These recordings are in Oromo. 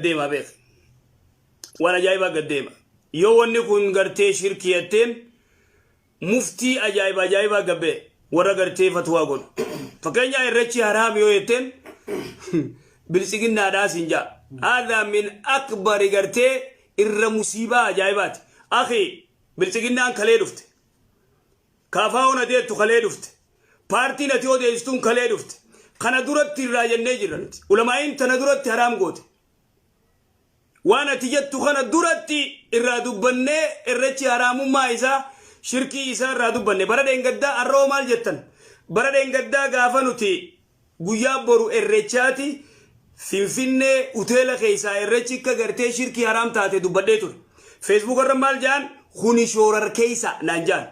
Deema beek. Waan ajaa'ibaa gad deema. Yoo wanni kun gartee shirkii jetteen, muftii ajaa'iba ajaa'ibaa gabbee warra gartee fatwaa godhu. Fakkeenyaa, irrechi haraam yoo jetteen, biltsiginnaadhaa siin jaa. Haadha min akbari gartee irra musiibaa ajaa'ibaati. Akhi, biltsiginnaan kalee dhufte. Kaafaa'oon adeettu kalee dhufte. Paartiin ati odeessituun kalee dhufte. Kana duratti irraa jennee jirra nuti. Ulamaa'iin tana duratti haraam goote. Waan ati jettu kana duratti irraa dubbannee, irrechi haraamummaa isaa, shirkii isaa irraa dubbanne. Bara dheengaddaa arroo maal jettan? Bara dheengaddaa gaafa nuti guyyaa boru irrechaati, Finfinnee hoteela keessaa irrechi akka gartee shirkii haraam taate dubbadhee ture. Facebook irra maal jedhan? Kuni shoorar keessa naan jedhan.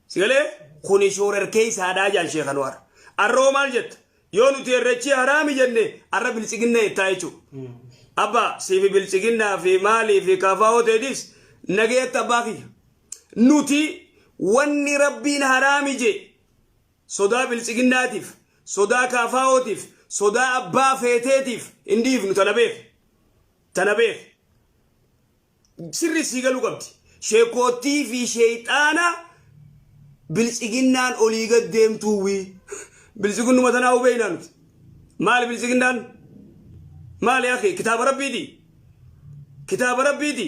Sigalee, kuni shoorar keessaadhaa jedhan Sheekh Anwaar. Arroo maal jetta? Yoo nuti irrechi haraami jenne, arra biltsiginna jettaa jechuudha. Abbaa siifi biltsiginnaa fi maalii fi kaafaa'oo ta'etis nagayatti, abbaa kiyya. Nuti wanni Rabbiin haraami jee sodaa biltsiginnaatiif, sodaa kaafaa'ootiif, sodaa abbaa feeteetiif hin dhiifnu, tana beek. Tana beek. Sirri sii galuu qabdi. Sheekootii fi sheexaana biltsiginnaan olii gad deemtuuwwi. Biltsiginnuma tanaa hubeynaa nuti. Maali biltsiginnaan? Maali akhi? Kitaaba Rabbiiti. Kitaaba Rabbiiti.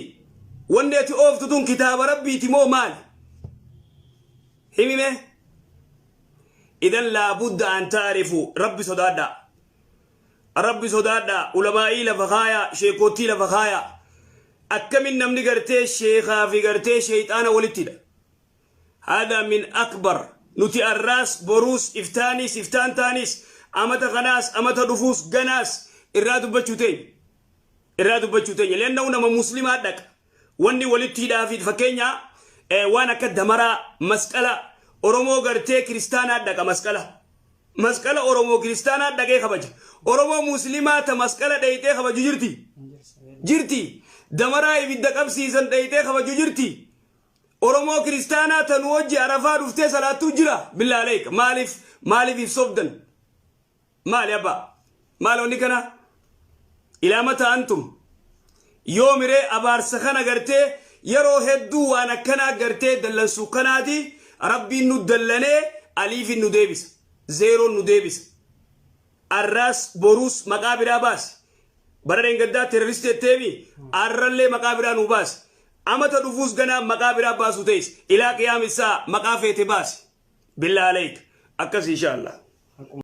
Wanni ati ooftu tun kitaaba Rabbiiti moo maali? Himime? Idan laabudda an taarifu, Rabbi sodaadhaa. Rabbi sodaadhaa. Ulamaa'ii lafa kaayaa, sheekootii lafa kaayaa. Akkamin namni gartee sheekaa fi gartee sheexaana walittidha? Hada min akbar. Nuti arraas, boruus, iftaaniis, iftaan taaniis, amata kanaas, amata dhufuus, ganaas irraa dubbachuu teenya. Irraa dubbachuu teenya. Leenna'u nama muslimaa dhaqa. Wanni walitti hidhaa fi fakkeenya waan akka damaraa, masqala, Oromoo gartee kiristaanaa dhaqa masqala. Masqala Oromoo kiristaanaa dhaqee kabaja. Oromoo muslimaa ta masqala dhayxee kabaju jirti. Jirti. Damaraa ibidda qabsiisan dhayxee kabaju jirti. Oromoo kiristaanaa tanu hojii Arafaa dhuftee salaattuu jira. Billaa aleeka. Maaliif maaliif ibsoofdan? Maali abbaa? Maali wanni kana? Ilaa mata antum? Yoo miree abaarsa kana gartee yeroo hedduu waan akkanaa gartee dallansuu kanaati, Rabbiin nu dallanee aliifin nu deebisa. Zeeroon nu deebisa. Arraas boruus maqaa biraa baasi. Bara dheengaddaa terroristii jetteemi, arrallee maqaa biraa nu baasi. Amata dhufuus ganaa maqaa biraa baasuu ta'es. Ilaa qiyaamisaa maqaa feete baasi. Billaa aleek. Akkas insha Allah.